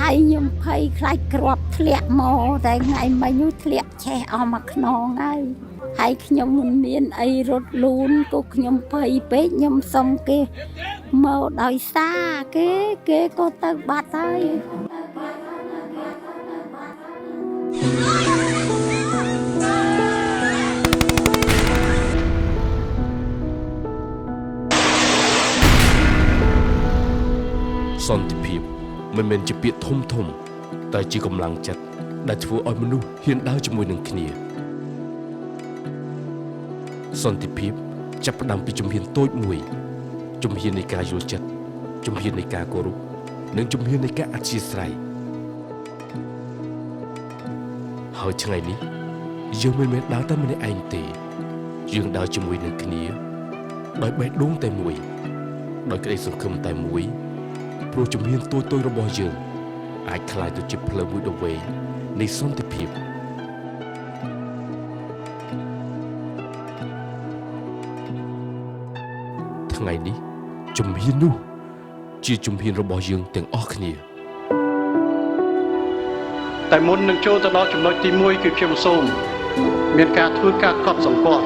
ហើយខ្ញុំភ័យខ្លាចគ្រាប់ធ្លាក់មកតែថ្ងៃមិញនោះធ្លាក់ឆេះអស់មួយខ្នងហើយហើយខ្ញុំមិនមានអីរត់លូនក៏ខ្ញុំភ័យពេកខ្ញុំសុំគេមកដោយសារគេគេក៏ទៅបាត់ហើយ សន្តិភាពមិនមែនជាពាក្យធំធំ តែជាកម្លាំងចិត្តដែលធ្វើឲ្យមនុស្សហ៊ានដើរជាមួយនឹងគ្នា សន្តិភាពចាប់ផ្ដើមពីជំហានតូចមួយ ជំហាននៃការយល់ចិត្តជំហាននៃការគោរពនិងជំហាននៃការអធ្យាស្រ័យហើយថ្ងៃនេះយើងមិនមែនដើរតែម្នាក់ឯងទេ យើងដើរជាមួយនឹងគ្នា ដោយបេះដូងតែមួយ ដោយក្តីសង្ឃឹមតែមួយ ព្រោះជំហានតូចៗរបស់យើង អាចក្លាយទៅជាផ្លូវមួយដ៏វែងនៃសន្តិភាព ថ្ងៃនេះជំហាននោះ ជាជំហានរបស់យើងទាំងអស់គ្នា តែមុននឹងចូលទៅដល់ចំណុចទី1គឺខ្ញុំសូមមានការធ្វើការកត់សម្គាល់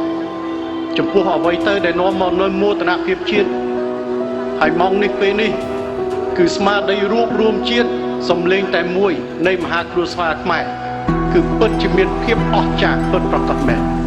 ចំពោះអ្វីទៅដែលនាំមកនូវមោទនភាពជាតិហើយម៉ោងនេះពេលនេះគឺស្មារតីរួបរួមជាតិសំលេងតែមួយនៃមហាគ្រួសារខ្មែរគឺពិតជាមានភាពអស្ចារ្យពិតប្រាកដមែន។